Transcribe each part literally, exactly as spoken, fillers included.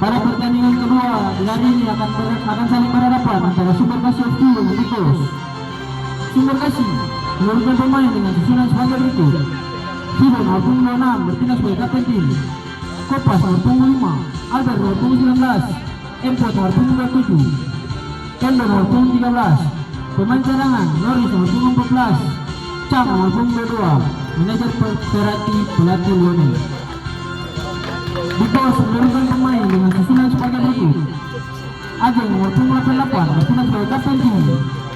Pada pertandingan kedua di hari ini akan ber-, akan saling berhadapan antara Sumber Kasih F C dengan Big Boss. Sumber Kasih menurunkan pemain dengan susunan sebagai berikut: Fibo nomor punggung dua enam bertindak sebagai kapten tim, Kopas nomor punggung lima, Albert nomor punggung sembilan belas, Empot nomor punggung dua tujuh, Endo nomor punggung tiga belas, pemain cadangan, Noris nomor punggung empat belas, Cang nomor punggung dua dua, manajer pe-, pelatih, pelatih Lionel. Big Boss menurunkan pemain dengan susunan sebagai berikut: Ajeng nomor punggung delapan delapan, bertindak sebagai kapten tim,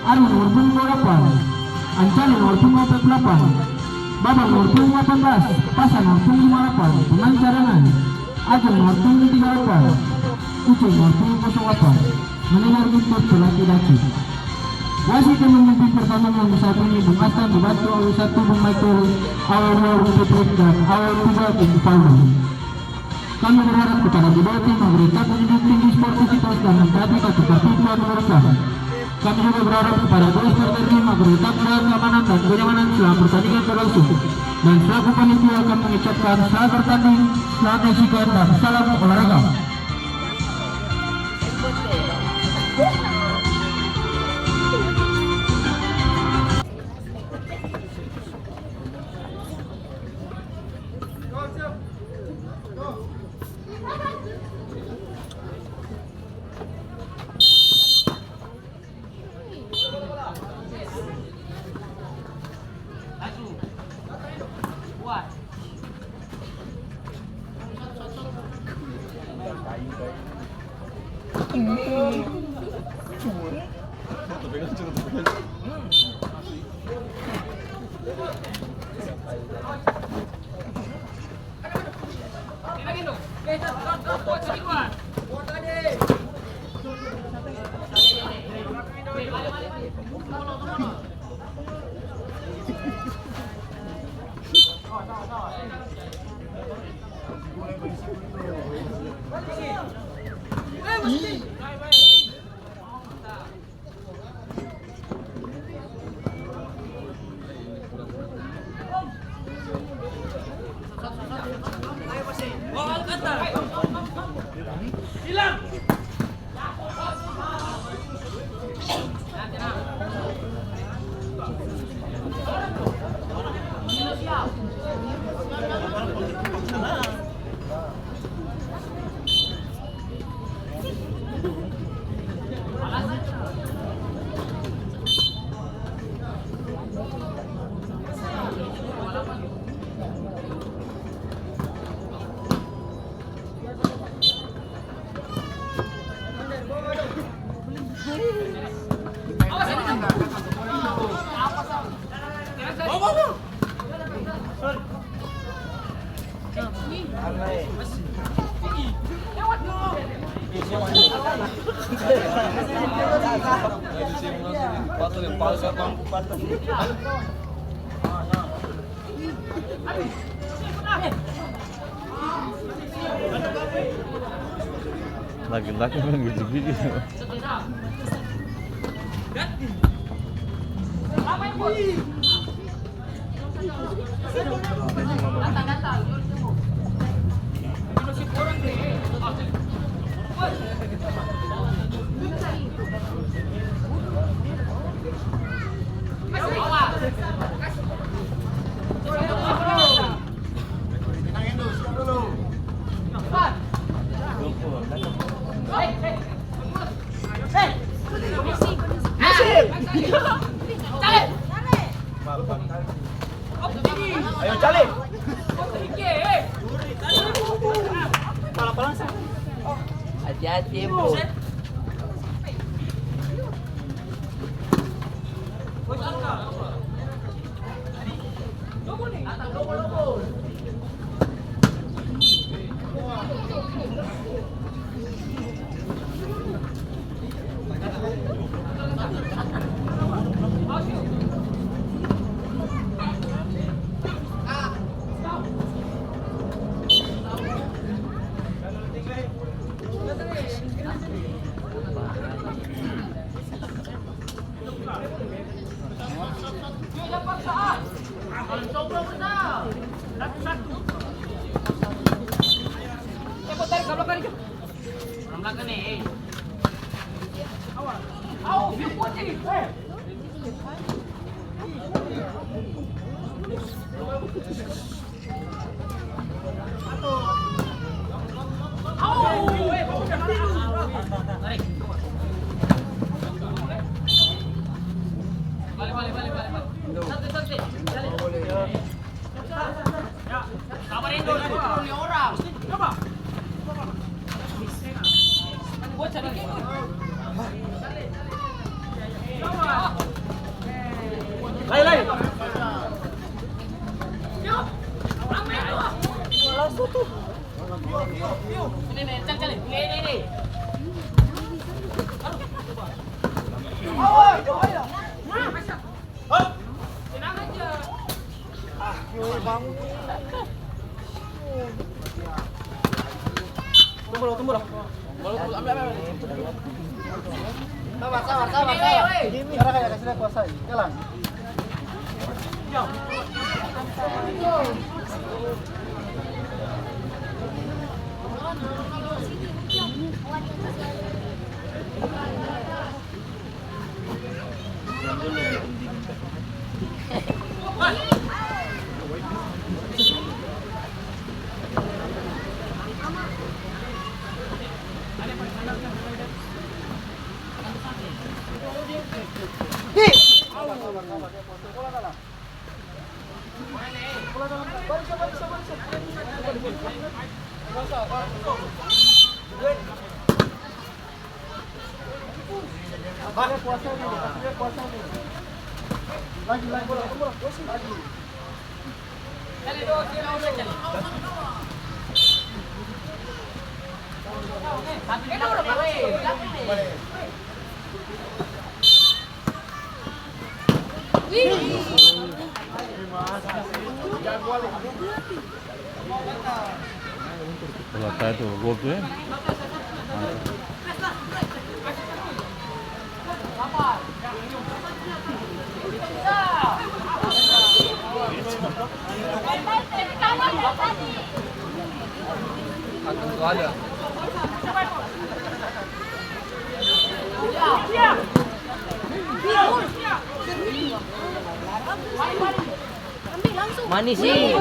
Ari nomor punggung dua delapan, Ancale nomor punggung empat delapan, Babang nomor punggung delapan belas, Pasan nomor punggung lima delapan, pemain cadangan, Ajeng nomor punggung tiga delapan, Uceng nomor punggung kosong delapan. Mendengar input pelatih Daci. Wasit yang memimpin pertandingan saat ini, Bung Astan, dibantu oleh satu Bung Michael, Awe dua Bung Patrick, dan Awe tiga Bung Paulo. Kami berharap kepada kedua tim agar tetap menjunjung tinggi sportivitas dan mentaati tata tertib yang diberikan. Kami juga berharap kepada dua supporter tim agar tetap menjaga keamanan dan kenyamanan selama pertandingan berlangsung. Dan selaku panitia, kami mengucapkan selamat bertanding, selamat menyaksikan, dan salam olahraga. Laki-laki main biji-biji. Ayo, Cale. Hati-hati, Bu. Tunggu dulu, tunggu dulu. Ambil, ambil, ambil. Sabar, sabar, sabar, sabar. Sekarang kayak kasih lihat kuasa. Jalan. Kalau saya tuh, gol tuh ya. Mantap. Manis ni.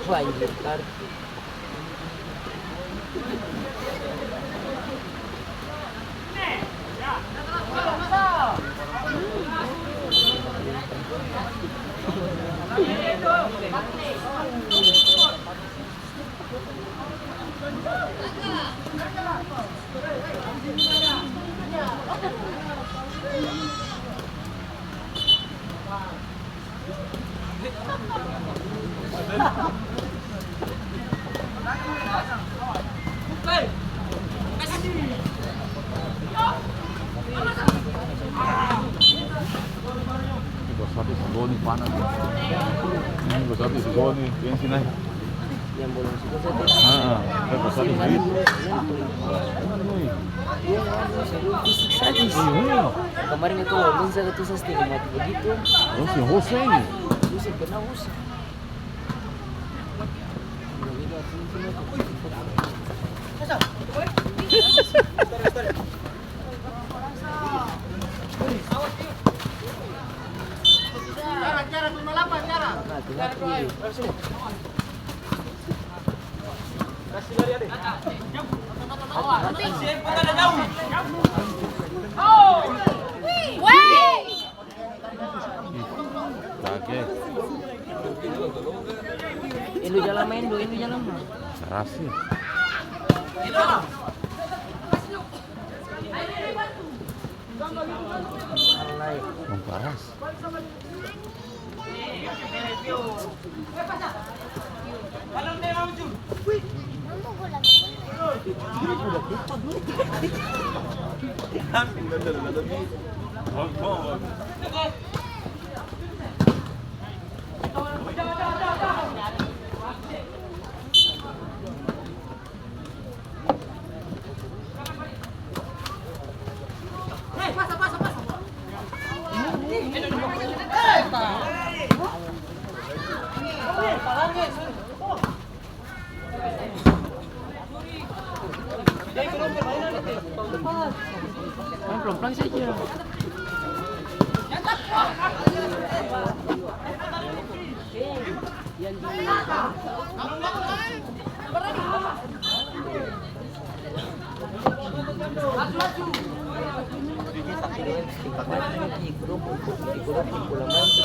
Wah, anjir, kartu. Ini gua sapi segoni panas. Ini gua sapi segoni, gengsi naik. Yang bolong suka saya tuh. Ah, ah. Saya gua sapi begitu. Fisik sadis. Iya. Kemarin itu lawan saya tuh, saya setengah mati begitu. Oh, si Hussein. Hussein, kena Hussein. Weh! Kage. Indo jalan main, do, Indo jalan main. Keras sih. Alay. Emang keras. Wih, nonton gua Main pelan-pelan saja.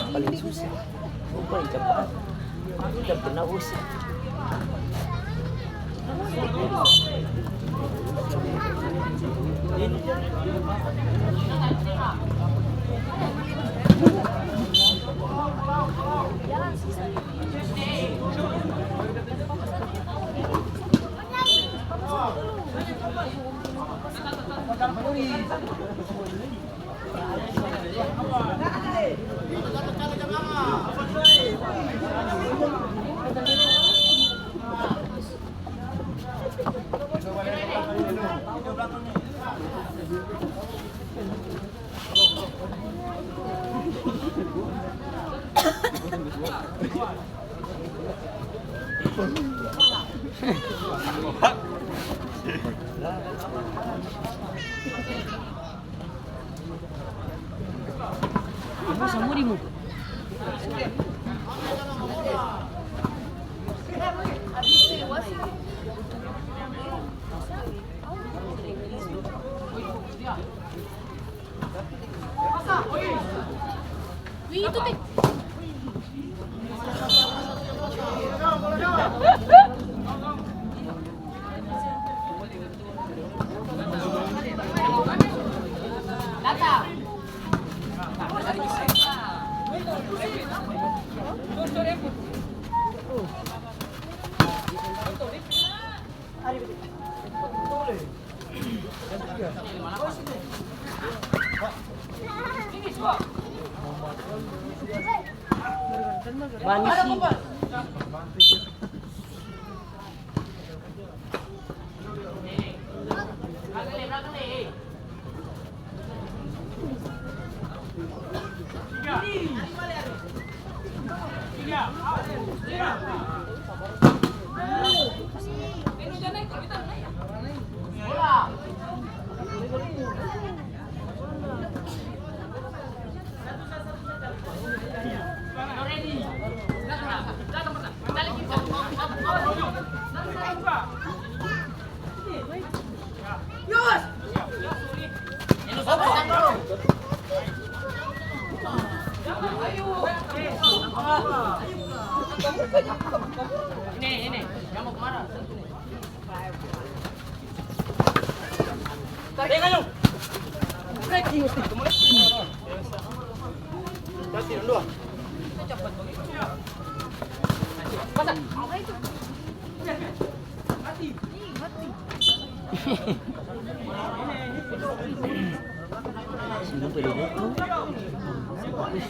Paling susah. Rupa yang cepat. Aku tidak pernah usah. Ibu samuri mu. Wih, itu teh. Manis sih.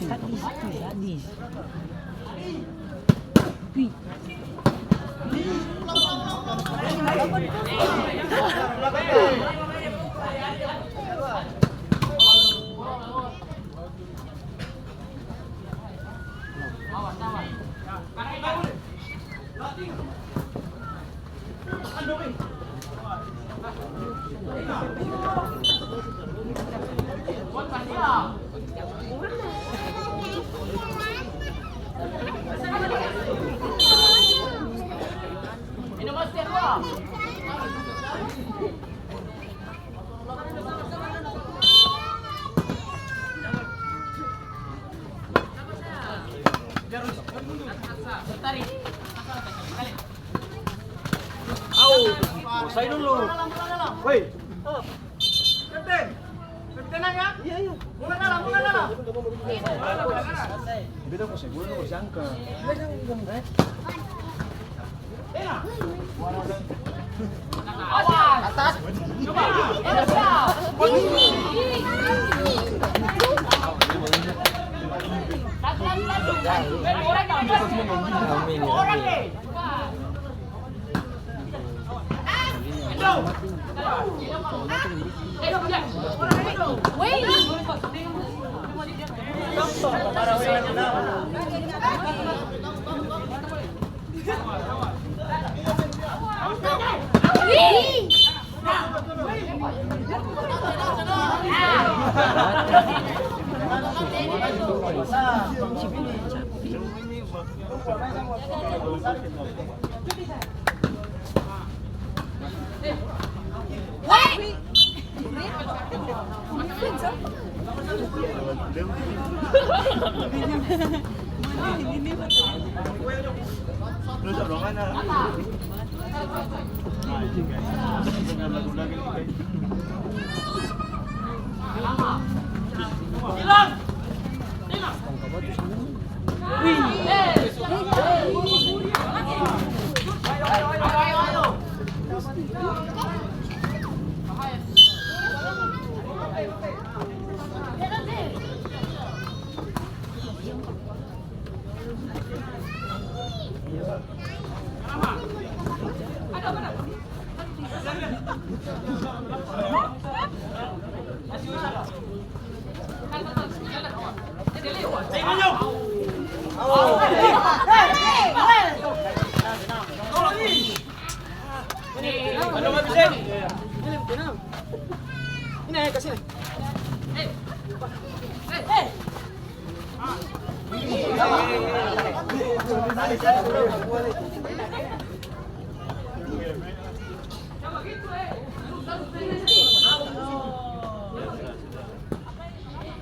Sadis, sadis. Au, kuasai dulu. Woi. Kapten. Kapten, tenang ya. Iya, iya. Mulai dalam, mulai dalam. Beta kuasai bola, kuasai angka. Iya, iya, iya. Eh? Tenang. Awas.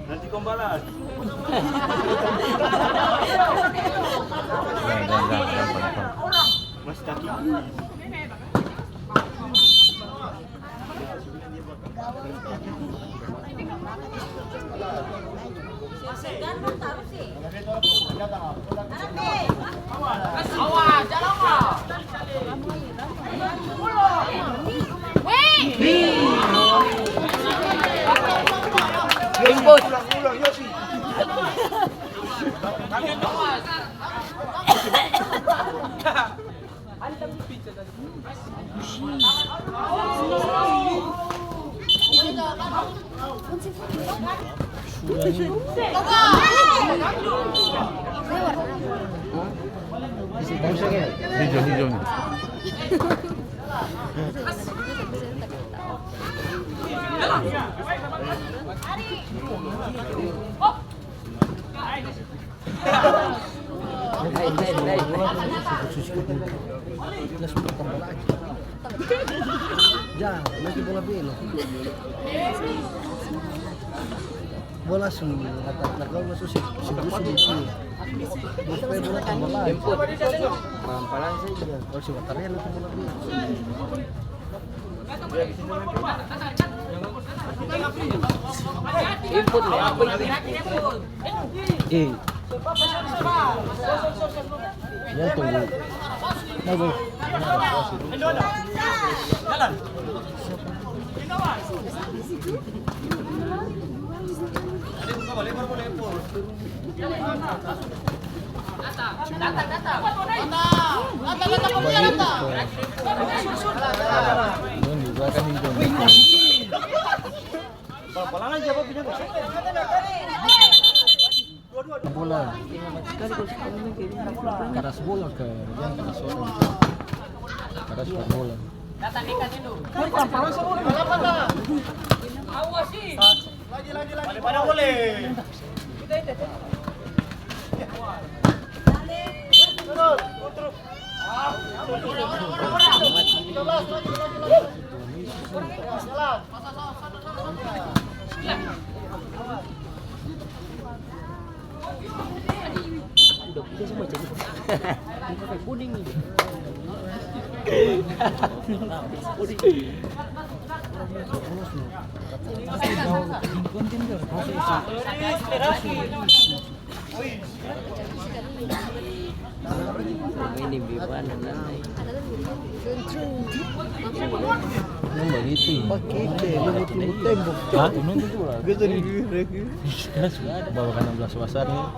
Nanti kong balas. Mas kaki. Hijau, hijau ni. Jang, nanti bola belok. Bola su rata-rata gol su, su, su, su, su. Bola tambah lagi. Pelan-pelan saja. Kalau si Watara nanti bola belok. Input lo, apa itu? Eh. Ya, tunggu. Ayo, boy. Bola. Karas bola ka, jang karas bola. Karas bola. Udah putih semua jadi. Ini pakai puding ini. Puding. Ini bagaimana nanti? Bagitu. Pakai teh, lu butuh tembok. Hah? Gitu di bibir. Bawa enam belas besar nih.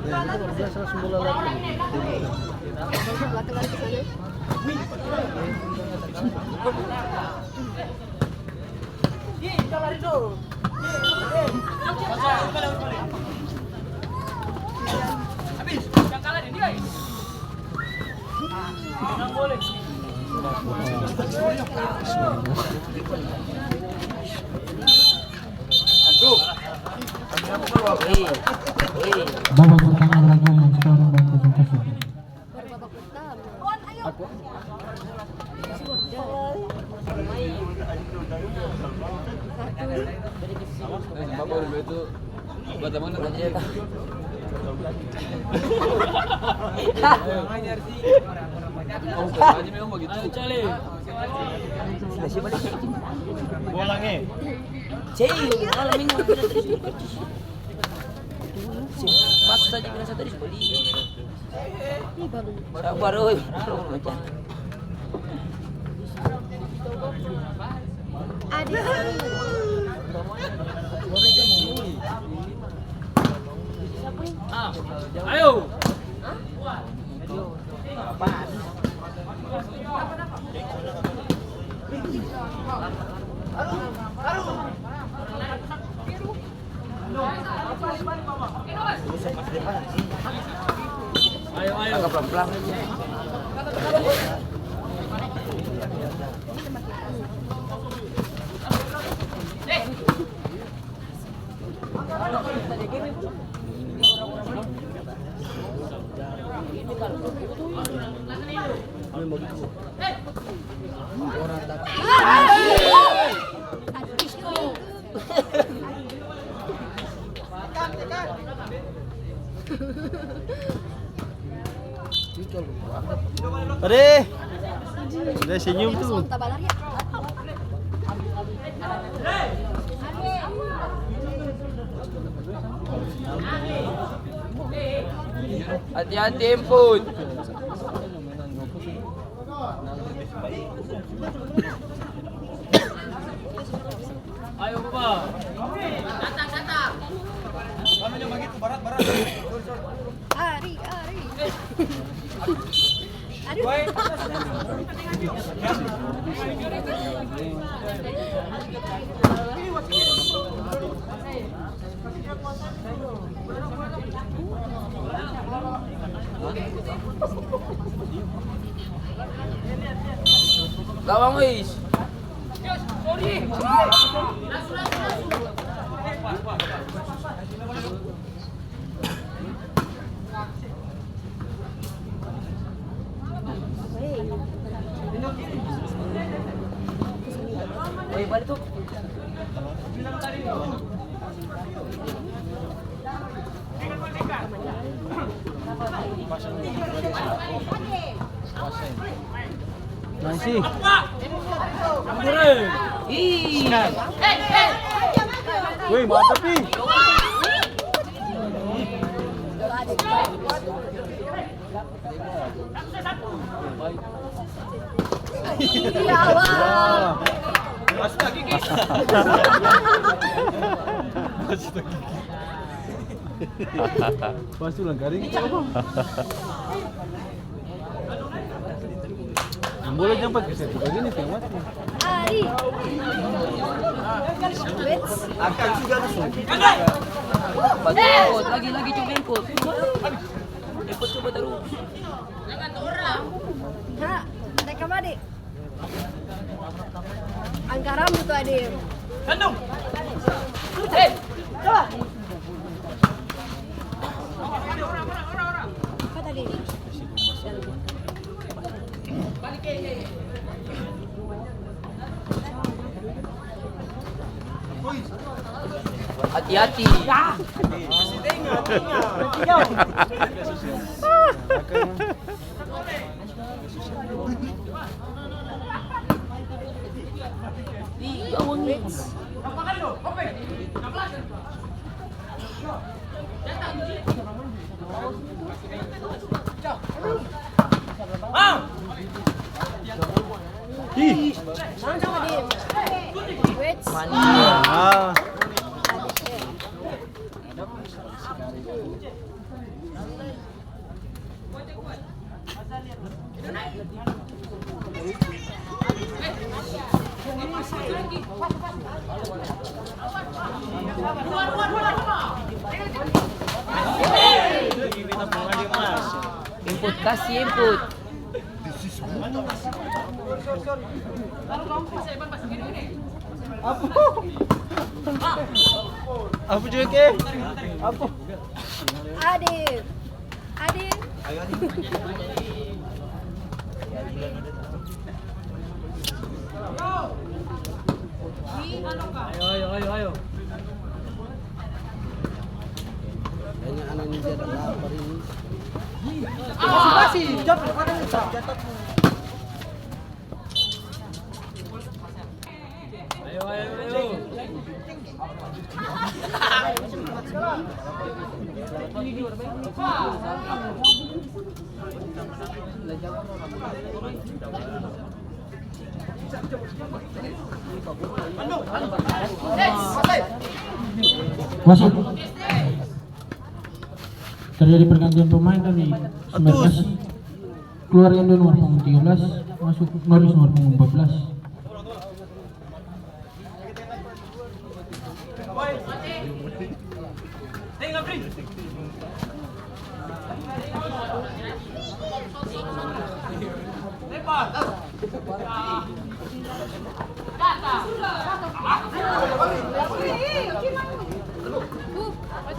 Ya, itu enam belas langsung bola lari. Babak pertama berlangsung, skor imbang kosong kosong. Baru babak pertama. Sudah. Satu. Bolang, eh. Cei, malam minggu. Pas saja bilang satu di sekolah. Sabar, oi. Adi. Ayo. Ayo, ayo. Agak pelan-pelan. Ade, sudah senyum tuh. Hati-hati, emput. Ayo, Pak. Ari, Ari. Aduh. Gawang, wis. Nice. Ih. Weh, mantap nih. Iya, wah. Pas tulang karing itu apa? Yang bola jang pake satu bagini, seng mati. Ari. Wait. Akan sudah langsung. Batu engkot, lagi-lagi coba engkot. Engkot coba terus. Ha, ada kamade. Angka rambu tu, ade. Kandung. Hei, coba. Apa tadi? Hati-hati. Iya, wangi. Ih. Wait. Ah. Input, kasi input. Apa? Apa juga ke? Apa? Adil. Adil. Ayo, ayo, ayo, ayo. Kayaknya anak ini dia ada lapar ini. Masih, masih. Jatuh, ada yang jatuh. Ayo, ayo, ayo. Masuk. Terjadi pergantian pemain dari Semerkasi. Keluar Endo nomor punggung tiga belas, masuk Noris nomor punggung empat belas.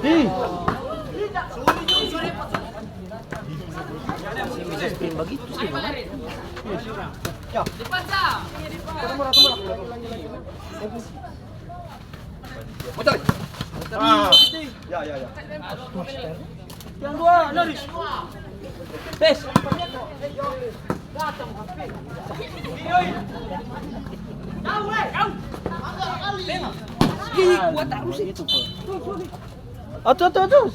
Ih. Bisa sprint bagitu sih, Bang. Ah. Ya, ya, ya. Yang dua, Noris. Pes. Ih, kuat tarus sih. Atus, atus, atus.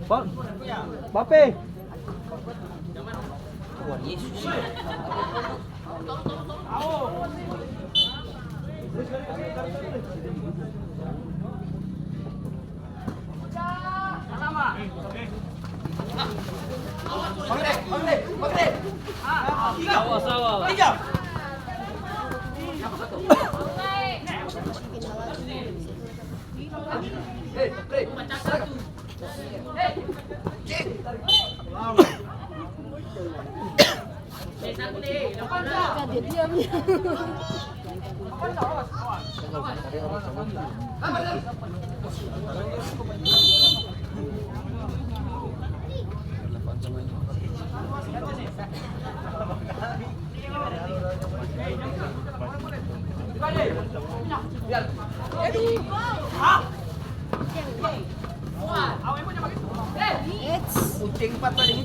Bang, Bape. Tuhan Yesus. Awas, awas.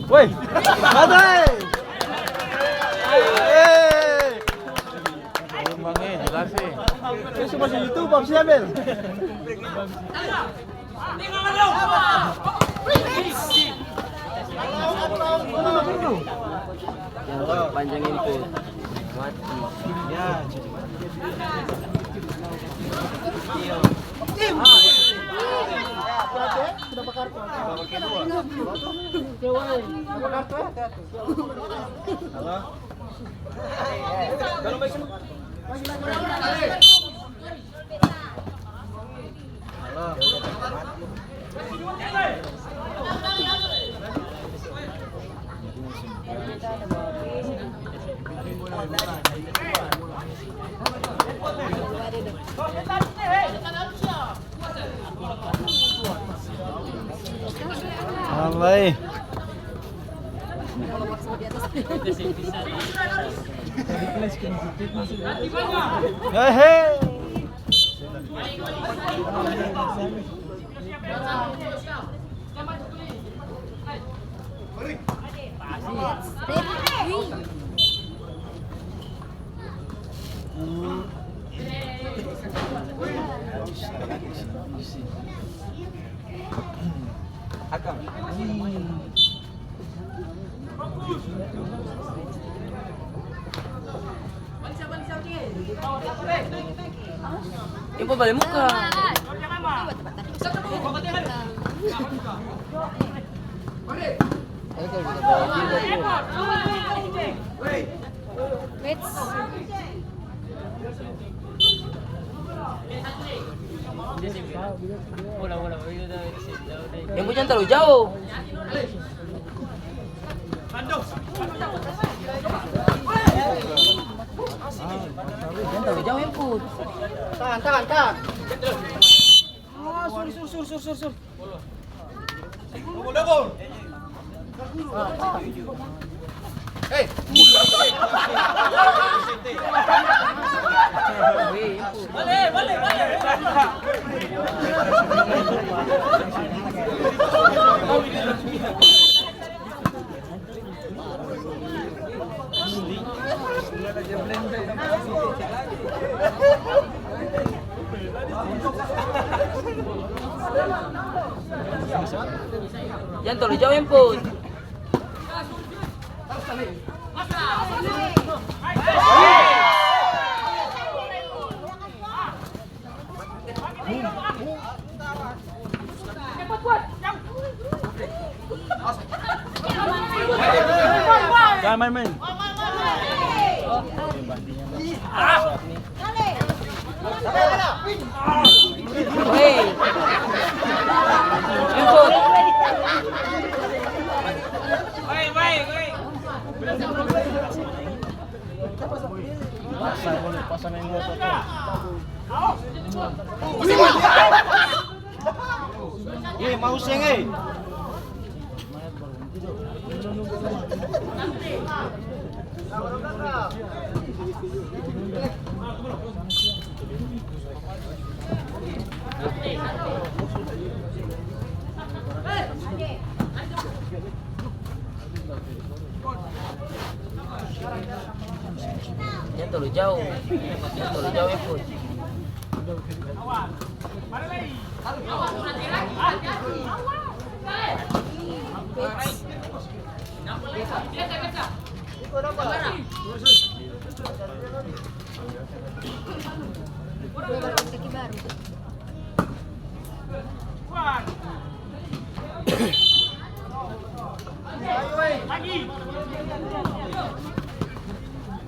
Woi, santai. Eh. Belum, Bang, eh, jelas, eh. Ini semua si YouTube, Bang, siapa, Bel? Panjang info. Mati. Halo. Alai. Hehe. Akang. Info bale muka. Wait. Yang jang talalu jauh. Jang talalu jauh, yang put. Tahan, tahan, tahan. Ah, sur, sur, sur. Jang talalu jauh, yang put. Jangan main-main. Hei. Pasang, pasang yang dua. Ih, mau seng, eh. Jang talalu jauh. Jang talalu jauh, ya, Put.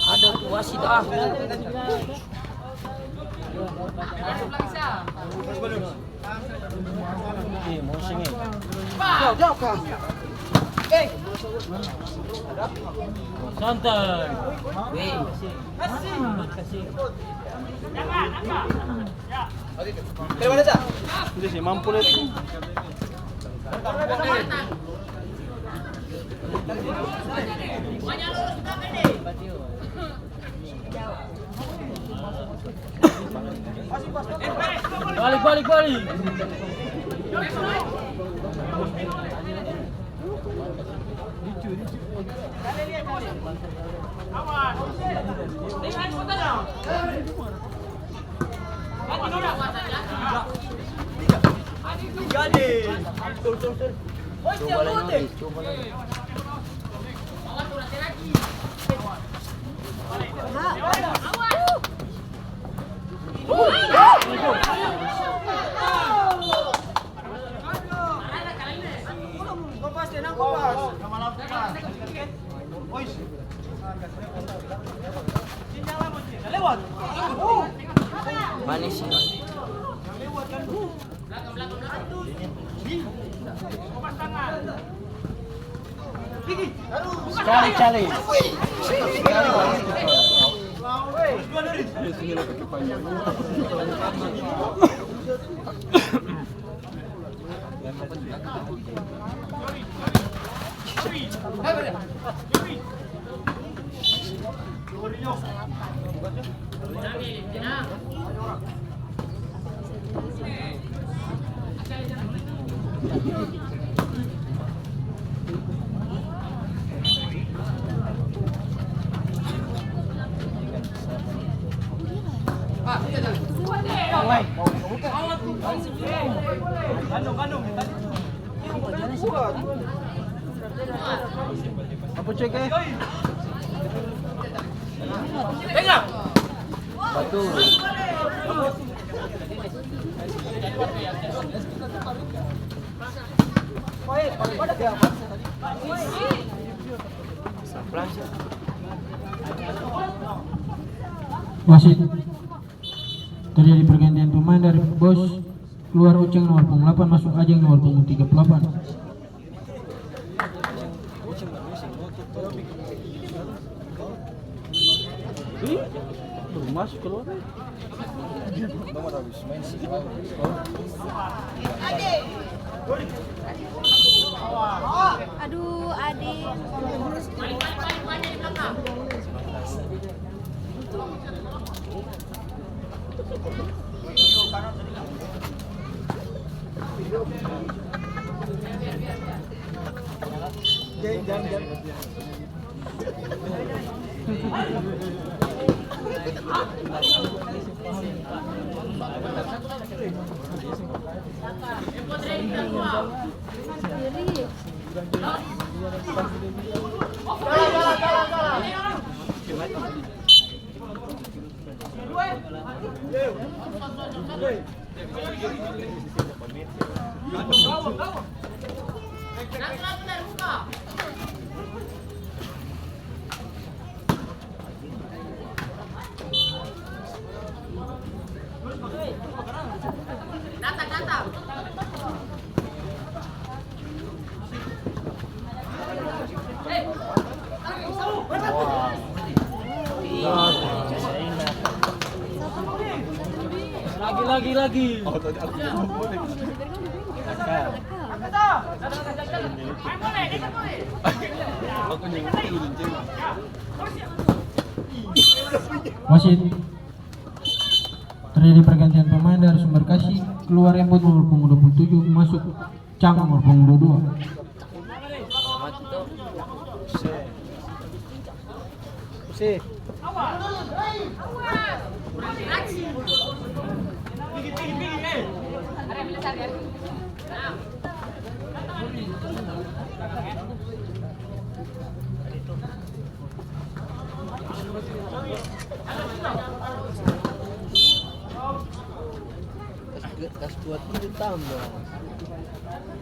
Ada tu wasit, ah. Santai. Weh. Itu sih mampu deh. Balik, balik, balik. Coba lai, Nori, coba lai. Manis. Sekali, cale. Apa cek, eh? Batul. Wasit. Terjadi pergantian pemain dari Bos, keluar Uceng nomor punggung delapan, masuk Ajeng nomor punggung tiga puluh delapan. Baru masuk keluar. Aduh, Ade. Lagi, lagi, lagi. Wasit. Terjadi pergantian pemain dari Sumber Kasih, keluar Embut nomor punggung dua puluh tujuh, masuk Cang nomor punggung dua puluh dua. Kas, kas kuat dulu tambah.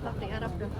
Taktik Arab dong.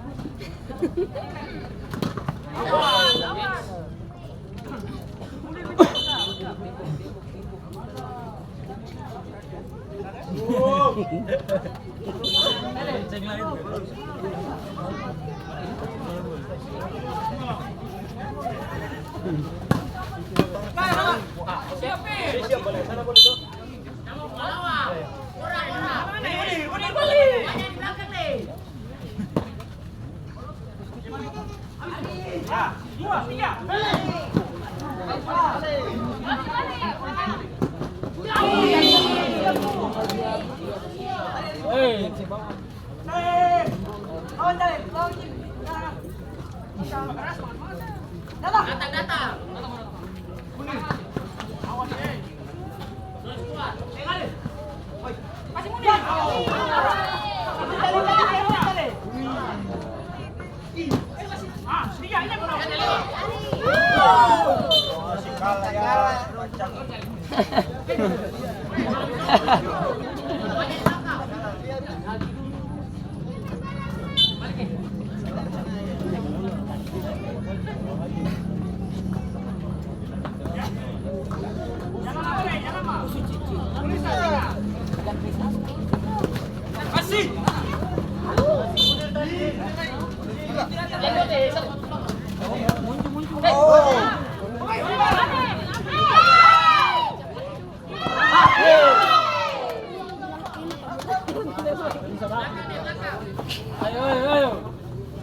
Ayo, ayo, ayo.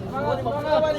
Semangat, semangat.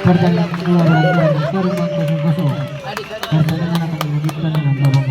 Pertandingan kedua berakhir skor imbang kosong kosong. Pertandingan akan dilanjutkan dengan babak